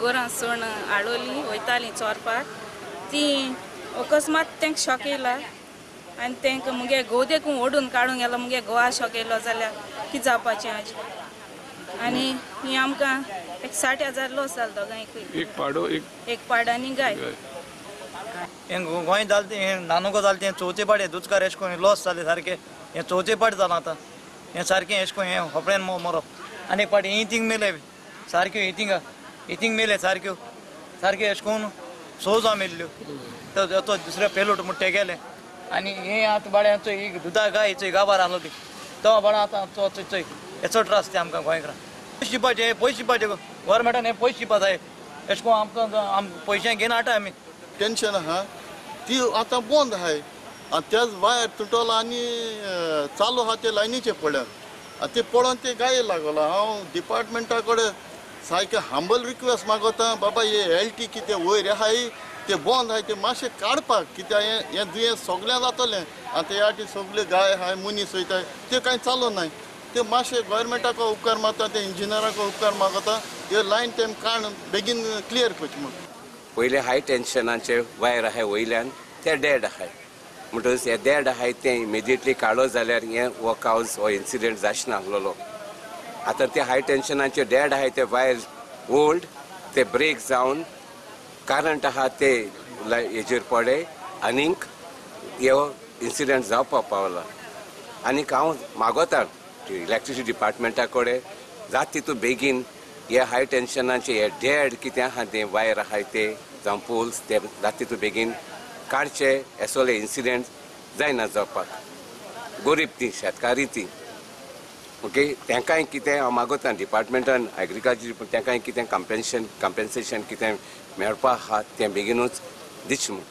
गोरां सोण हाडवलीं वयतालीं चोरपाक ती अकस्मात तांकां शॉक येयला आनी तांकां मुगे घोव देखून ओडून काडूंक गेलो मुगे घोवा शॉक येयलो जाल्यार कितें जावपाचें आज आनी ही आमकां एक 60,000 लॉस जालो दोगांयकूय एक पाडो एक पाडो आनी गाय. हें गोंय जालें तें नानुको जालें तें चवथे पाट हें दुदकार एशें कोन्न लॉस जालें सारकें हें चवथे पाट जालां आतां हें सारकें एशें कोन्न हें होपळ्यान मरोप आनी एक पाटी हितींग मेले सारक्यो हितींग हितींग मेले सारक्यो सारक्यो एशें कोन्न 6 जावं मेल्ल्यो तो दुसऱ्या पेलोट म्हूण ते गेले आनी हें आतां बाड्या ही दुदा गाय चोय गाबार आहलो ती तो बाडा आतां चोय हेचो त्रास ते आमकां गोंयकारांक पयशे दिवपाचे पयशे दिवपाचे गोवोरमेंटान हें पयशे दिवपा जाय एशें कोन्न आमकां पयशे घेवन हाडटा आमी. टेंशन आहा ती आतां बंद आहाय आनी त्याच वायर तुटलो आनी चालू आहा ते लायनीचे पळोवन आनी ते पळोवन ते गाये लागलो. हांव डिपार्टमेंटा कडेन सारकें हंबल रिक्वेस्ट मागता बाबा हे एल टी कितें वयर आहाय ते बंद आहाय ते मातशें काडपाक कित्याक हें हें दुयेंस सगळें जातलें. आतां ह्या सगळे गाय आहाय मनीस वयताय ते कांय चालू नाय ते मातशें गोवोरमेंटाक उपकार मागता ते इंजिनियराक उपकार मागता हे लायन तेम काण बेगीन क्लियर करची म्हूण. पयले हाय टेन्शनाचे वायर आहाय वयल्यान ते डेड आहाय म्हणटकच हे डेड आहाय ते इमिजिएटली काडलो जाल्यार हे हो कावज हो इन्सिडंट जायना आसलेलो. आतां ते हाय टेन्शनाचे डेड आहाय ते वायर ओल्ड ते ब्रेक जावन करंट आहा ते हेजेर पडले आनीक हो इन्सिडंट जावपाक पावला. आनीक हांव मागोता इलेक्ट्रिसिटी डिपार्टमेंटा कडेन जाता तितू बेगीन हे हाय टेन्शनाचे हे डेड कितें आहा ते वायर आहाय ते जावं पोल्स ते जाता तितू बेगीन काडचे असले इन्सिडंट जायना जावपाक. गरीब ती शेतकारी ती ओके तांकांय कितें हांव मागोता डिपार्टमेंटान एग्रीकल्चर तांकांय कितें कम्पेन्सेशन कितें मेळपा आहा तें बेगीनूच दिचें म्हूण.